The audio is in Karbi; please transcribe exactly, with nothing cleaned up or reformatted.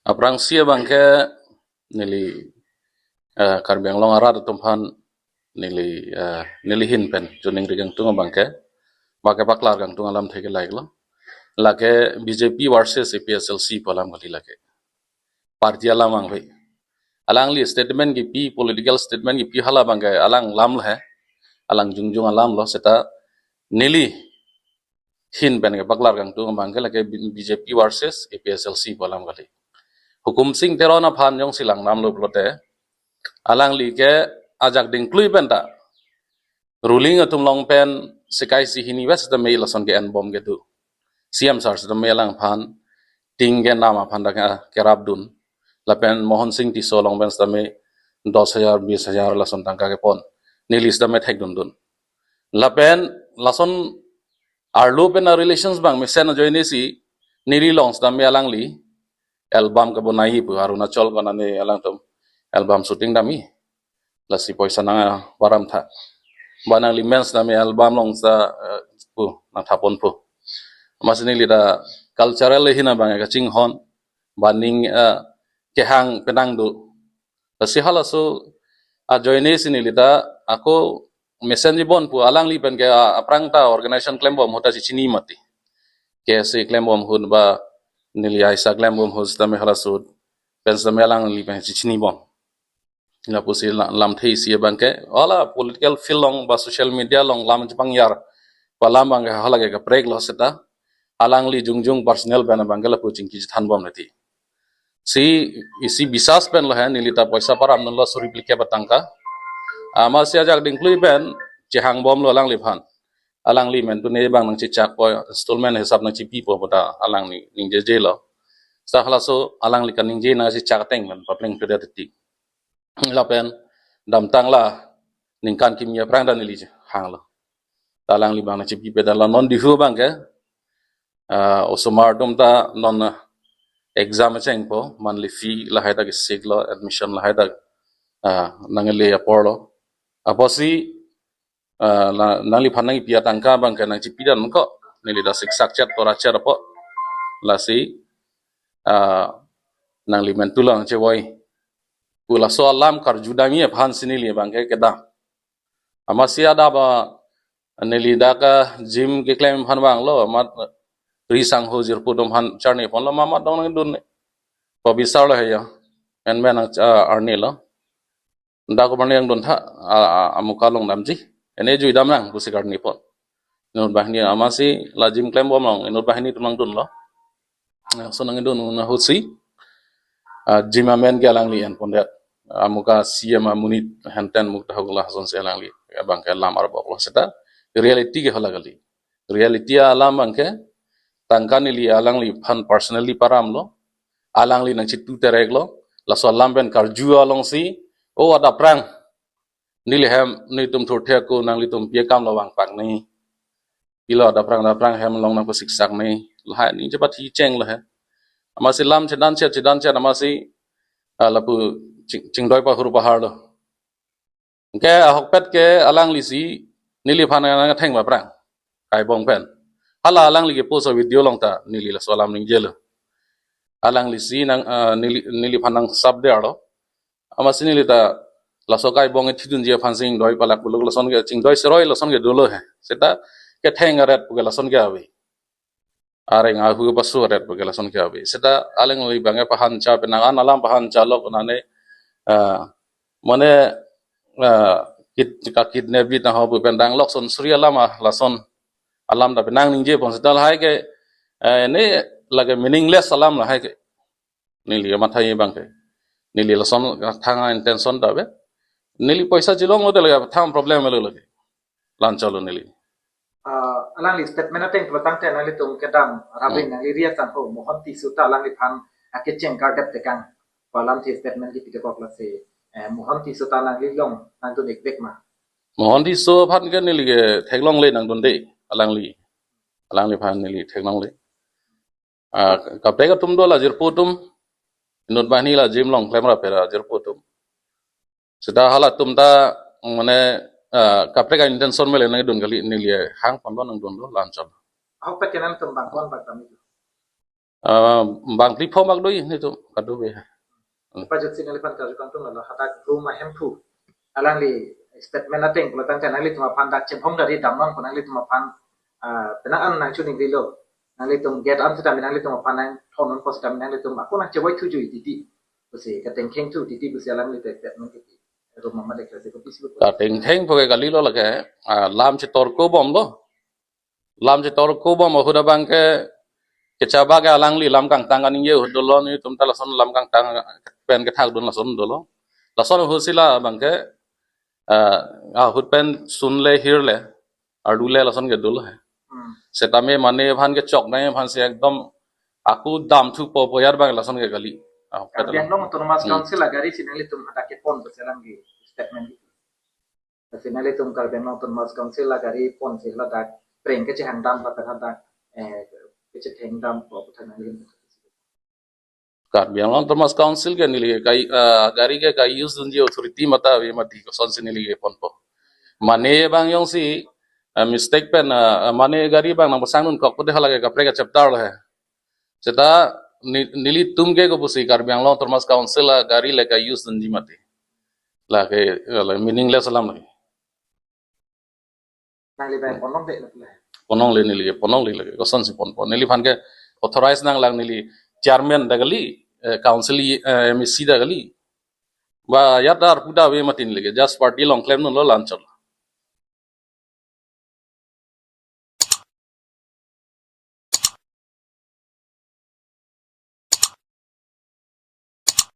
Aphrangsi abangke neli, eh, Karbi Anglong arat atum aphan neli, eh, neli ahin pen chuning ri kangtung abangke, bangke paklar kangtung alamthe ke lahelo. Lake B J P versus A P H L C pu alam kali lake. Party alam abang hui. Alangli statement kipi, political statement kipi hala abangke alang alam lo he. Alang jongjong alam lo seta neli ahin pen ke paklar kangtung abangke lake B J P versus A P H L C pu alam kali. Hukum Sing Teron aphan jongsi langdamlo pulote, alangli ke ajak dingklui pen ta ruling atum along pen sekai si hini ves ta me lason ke-en bom kedo. C M sir sita me alangphan ting ke nam aphan ta ke-, kerapdun. Lapen Mohan Sing Tisso along pen sita me dos hajar, bis hajar lason tangka kepon. Neli sita me thekdundun. Lapen lason arlo pen a-relations abang mesen ajoine si neli along sita me alangli album kebonai pu Arunachal konane alangtum album shooting damji. Lasi poisa nangparam tha. Ba nangli men sita me album along sa, eh, pu nangthapon pu. Amatsi neli ta cultural ahin abang kachinghon. Ba ning, eh, kehang penang do. Lasi halaso ajoine si neli ta ako mesen jibon pu alangli pen ke, ah, aphrang ta organization klembom ahut ta chechini mati. K S A klembom ahut ba neli aisa klembom ahut sita me halaso pen sita me alangli pen chechinibom. Lapusi la-, lamthe isi abangke, hala political field along ba social media along lam chepangyar pu alam abangke hala ke kaprek lo seta, alangli jongjong personal pen abangke lapu chingki chethanbom neti. Si isi bisas pen lo he, neli ta poisa paramdunlo suri phlikep atangka. Amatsi ajak dingklui pen chehangbomlo alangliphan. Alangli men tune abang nangchechakpo, installment hisap nangchepipo pu ta alangli ningjejelo. Seta halaso alangli kaningje nangchechak ateng pen papleng pedet ti. Lapen damtang la ningkan kimi aphrang ta neli hanglo. Ta alangli abang nangchepi pedet lo, non dihu abangke, ah, osomar atum ta non, ah, exam chengpo, monthly fee lahai ta kesik lo, admission lahai ta, ah, nangli apor lo. Apotsi, ah, la, nangliphan nangpi atangka abangke nangchepidan ko, neli ta siksak chet tora chet apo. Lasi, ah, nangli men tulang chevoi pu laso alam karju damji aphan si neli abangke kedam. Amatsi adap, ah, neli dak, ah, gym keklem aphan vanglo, amat ri sangho jirpo atum aphan charni ponlo, mamat dong nangdun ne. Pabisar lo he ya. En men nang, ah, arni lo. Dak ko nangdun tha, ah, ah, amuka along damji. Ene jui dam nang pusi karni pon. Inut banghini amatsi la gym klembom along, inut banghini atum nangdunlo. Laso nangdun ahutsi, ah, gym amen ke alangli en pondet. Amuka C M amonit henten mukta hogla sonsi alangli abangke lam arboklo seta. Reality ke hala kali. Reality alam abangke tangka neli alangliphan personally paramlo. Alangli nangchitu tereklo. Laso alam pen karju alongsi, o adap aphrang neli hem netum thurthe ako nanglitum pi akam lo vangpak ne. Pilo adap aphrang adap aphrang hem along nangpasiksak ne. Lahai ningje pathi chenglo he. Amatsi lam chedan chet chedan chet amatsi, ah, lapu ching, chingdoi pahur paharlo. Ke ahokpet ke alanglisi neliphan nangtheng aphrang kaibong pen. Hala alangli ke post a-video along ta neli laso alam ningjelo. Alanglisi nang, ah, neli, neliphan nangsap derlo. Amatsi neli ta laso kaibong ithidunji aphan chingdoi palak buluk lason ke chingdoi seroi lason ke dolo he. Seta ketheng aret pu ke lason ke ave. Areng ahu pasu aret pu ke lason ke ave. Seta alangli abangke pahancha penang an alam pahancha lok nane, ah, mane, ah, kid, ka kidnap bit na ho pu pen dang lok son suri alam, ah, lason alam ta penang ningje pon seta lahai ke, eh, ne lake meaningless alam lahai ke. Neli mathai abangke. Neli lason thang a-intention ta ave. Neli poisa chilong lote lake thang problem lo lake. Lancholo neli. Ah, alangli statement ateng pulo tangte nanglitum kedam rabin, hmm, nangli riat tangho Mohan Tisso ta alangliphan akecheng kardep tekang. Pu alamthe statement kipi tekok lasi, eh, Mohan Tisso ta nangli along nangdun-ik pek ma? Mohan Tisso aphan ke neli ke theklongle nangdunde alangli. Alangliphan neli theklongle. Ah, kaprek atum do la jirpo atum. Inut banghini la gym along klemrap la jirpo atum. Seta halatum ta mane, ah, kaprek a-intention mele nangdun kali neli hang ponlo nangdunlo lancholo. Ahokpet ke nangtum bang kon bang tami. ah, bang phli pho mak do-i netum kadokave. Pajut si nangliphan karju kangtung lo, hadak Brum a-Hemphu alangli statement ateng pulo tangte nanglitum aphan dak chemhong gari damnon ko nanglitum aphan, ah, penang an nangchoningri lo. Nanglitum gate an sitame nanglitum aphan nangthon non ko sitame nanglitum ako nangchevoi thu jui titi pusi, katengkheng thu titi pusi alangli statement titi. Roma ma deklarasi kopisi ko. Katengkheng puke kalilo lake, ah, lam chetorko bomlo. Lam chetorko bom ahut abangke kechaba ke alangli lam kangtang kaningje ahut dolo, netum ta lason lam kangtang pen kethakdun lason dolo. Lason ahut si la abangke, ah, ahut pen sunle hirle, arlule lason ke dolo he. Hmm. Setame mane aphan kechoknei aphan si ekdom ako dam thupo pu ajat abang lason ke kali. Ah, Karbi Anglong Autonomous Hmm. Council agari si nanglitum hadak kepon pusi alangli statement. Lasi nanglitum Karbi Anglong Autonomous Council agari ponsi ladak preng kechehang dam lapen hadak, eh, kechetheng dam ko aphuthak nanglitum. Karbi Anglong Autonomous Council ke neli kai, ah, gari ke ka-use dunji authority mata ave mati, kosonsi neli keponpo. Mane abang jongsi, ah, mistake pen, ah, mane gari abang nangpasang dunkok pute hala ke kaprek a-chapter lo he. Seta ni-, nelitum ke kopusi Karbi Anglong Autonomous Council agari le ka-use dunji mati. Lake, lake meaningless alam lake. Nangli bai ponlongle le. Ponlongle neli ke, ponlongle le. Kosonsi ponpo? Neliphan ke authorize nanglang, neli chairman ta kali, eh, council, eh, M A C ta kali. Ba ajat arpu ta ave mati neli ke, just party along klemdunlo, la-anchot.